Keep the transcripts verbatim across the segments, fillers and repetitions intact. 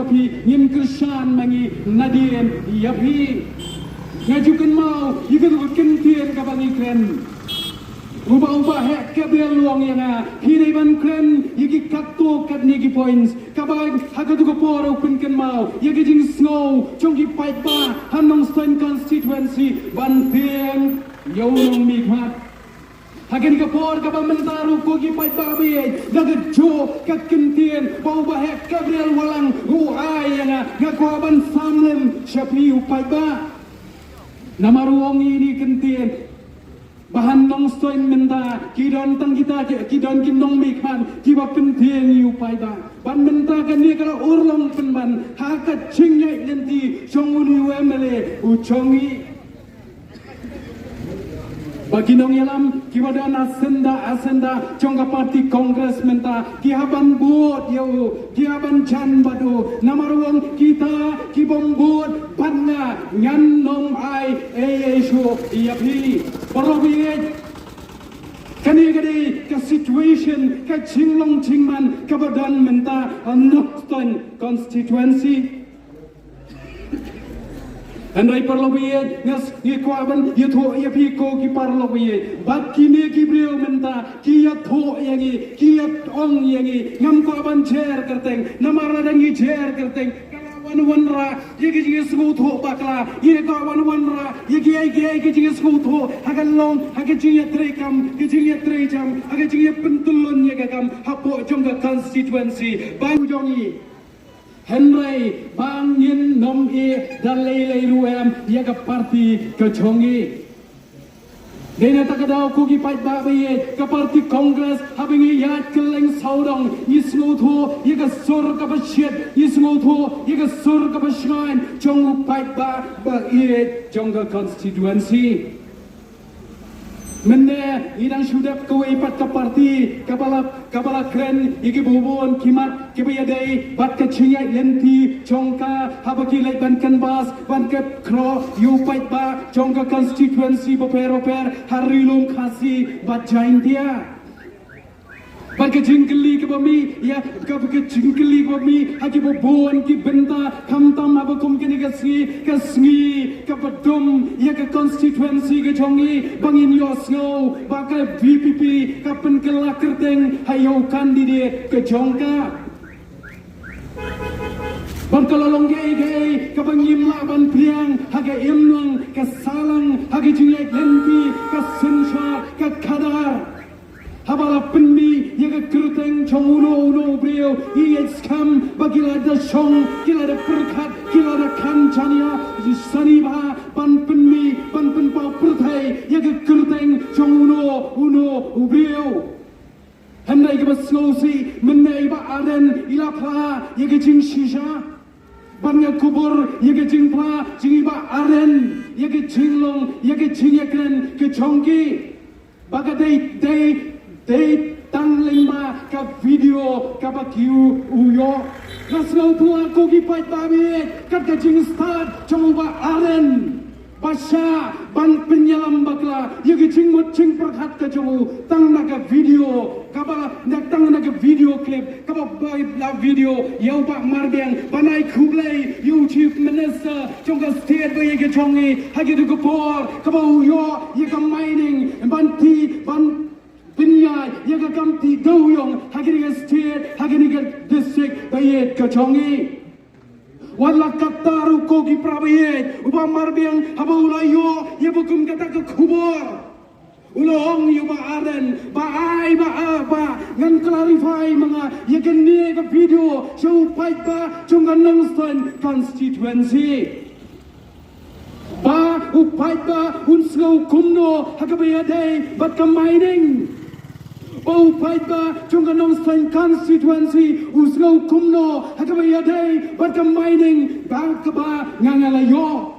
phi, ngin kyrshan ma ngi nadien ïa phi. Nga ju kynmaw ïa katu ka kyntien kaba ngi kren. Uba uba heh Gabriel u ong ïa nga, phi dei ban kren ïa ki katto katne ki points. Kaba ha katu ka por u pynkynmaw ïa ki jingsngew jong ki paidbah ha Nongstoiñ constituency ban tieng ïa u nongmihkhmat. Ha kane ka por kaba mynta ruh ko ki paidbah ba ïeit, da kajuh ka kyntien ba uba heh Gabriel Wahlang u ai ïa nga, nga kwah ban sam lem sha phi u paidbah. Namar u ong ïa kine ki kyntien ba ha Nongstoiñ mynta ki don tang kita ki, ki don ki nongmihkhmat kiba pyntieng ïa u paidbah. Bad mynta kane ka la urlong pynban ha ka jingïaid lynti jong une u MLA u jong ngi. Ba ki nongïalam kiba don ha syndah ha syndah jong ka party Congress mynta ki hap ban bud ïa u, ki hap ban jan bad u. Namar u ong kita kibym bud bad nga, ngan nym ai ei ei shuh ïa phi. Paralok ba ïeit, kane ka dei ka situation, ka jinglong jingman kaba don mynta ha Nongstoiñ constituency. Hynrei paralok ba ïeit, nga s-, ngi kwah ban ïathuh ïa phi ko ki paralok ba ïeit. Bad kine ki briew mynta ki ïathuh ïa ngi, ki ïa ong ïa ngi, ngam kwah ban jer kyrteng. Namar lada ngi jer kyrteng, ka la wan wanrah ïa ki jingïasngewthuh bakla. Ngi kwah wan wanrah ïa ki ei ki ei ki jingïasngewthuh ha ka long, ha ka jingïatreikam, ka jingïatreijam, ha ka jingïapyntylun ïa ka kam hapoh jong ka constituency ba jong ngi. Hynrei ba ngin nym ïeh da lei lei ruh em ïa ka party ka jong ngi. Dei na kata ka daw ko ki paidbah ba ïeit, ka party Congress haba ngi ïaid kylleng sawdong ngi sngewthuh ïa ka sur kaba shit, ngi sngewthuh ïa ka sur kaba shngaiñ jong u paidbah ba ïeit jong ka constituency. Mynne ngi dang shu dep kawei pat ka party kaba la, kaba la kren ïa kiba bun ki mat kiba ïadei bad ka jingïaid lynti jong ka haba ki leit ban canvass ban kep khroh ïa u paidbah jong ka constituency bapher bapher ha Ri Lum Khasi bad Jaintia. Bad ka jingkylli kaba mih ïa, kaba ka jingkylli kaba mih ha kiba bun ki bynta, khamtam haba kum kane ka sngi, ka sngi kaba dum ïa ka constituency ka jong ngi, ba ngin ïohsngew ba ka VPP ka pynkylla kyrteng ha ïa u candidate ka jong ka. Bad ka la long kaei kaei kaba ngim lah ban pdiang ha ka imlang ka sahlang, ha ka jingïaid lynti ka synshar ka khadar. Haba la pynmih ïa ka kyrteng jong uno uno u briew, ngi ïeit skhem ba ki la da shong, ki la da pyrkhat, ki la da khan jania sani bha ban pynmih, ban pynpaw pyrthei ïa ka kyrteng jong uno uno u briew. Hynrei kaba sngewsih mynne i Bah Ardent i la phla ïa ka jingshisha. Bad nga kubur ïa ka jingphla jong i Bah Ardent ïa ka jinglong, ïa ka jingïakren ka jong ki. Ba ka dei, dei, dei tang lyngba ka video kaba ki u ïoh. Nga sngewthuh ko ki paidbah ba ïeit, kat ka jingstad jong u Bah Ardent ba shah ban pynïalam bakla ïa ka jingmut jingpyrkhat ka jong u tang na ka video kaba, na, tang na ka video clip kaba bai la video ïa u Bah Marbiang ban ai khublei ïa u Chief Minister jong ka state ba ïeit ka jong ngi ha katu ka por kaba u ïoh ïa ka mining ban tih, ban pynïaid ïa ka kam tih dewïong ha kane ka state, ha kane ka district ba ïeit ka jong ngi. Wat la katta ruh ko ki para ba ïeit, u Bah Marbiang haba u la ïoh ïa ba kum kata ka khubor, u la ong ïa u Bah Ardent ba ai, ba ai, ba ngan clarify ma nga ïa kane ka video sha u paidbah jong ka Nongstoiñ constituency. Ba u paidbah un sngew kumno ha kaba ïadei bad ka mining. Ba u paidbah jong ka Nongstoiñ constituency u sngew kumno ha kaba ïadei bad ka mining ba kaba nga nga la ïoh.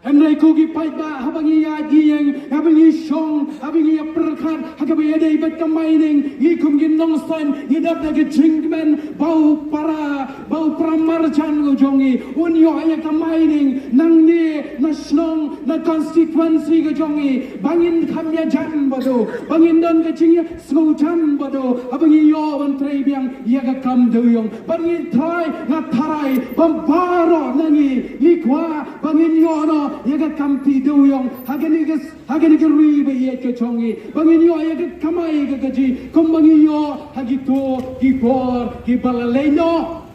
Hynrei ko ki paidbah, haba ngi ïaid ngi ïeng, haba ngi shong, haba ngi ïa pyrkhat ha kaba ïadei bad ka mining, ngi kum ki nongsan ngi dap da ka jingkmen ba u para, ba u para marjan ka jong ngi un ïoh ïa ka mining nangne na shnong, na constituency ka jong ngi, ba ngin kham ïajan bad u, ba ngin don ka jingïa sngewthuh bad u, haba ngi ïoh ban trei biang ïa ka kam dewïong, ba ngin trai, nga tharai ba baroh na ngi ngi kwah ba ngin ïoh noh ïa ka kam dewïong ha kane ka, ha kane ka ri ba ïeit ka jong ngi, ba ngin ïoh ïa ka kamai ka kajih kum ba ngi ïoh ha kito ki por kiba la leit noh.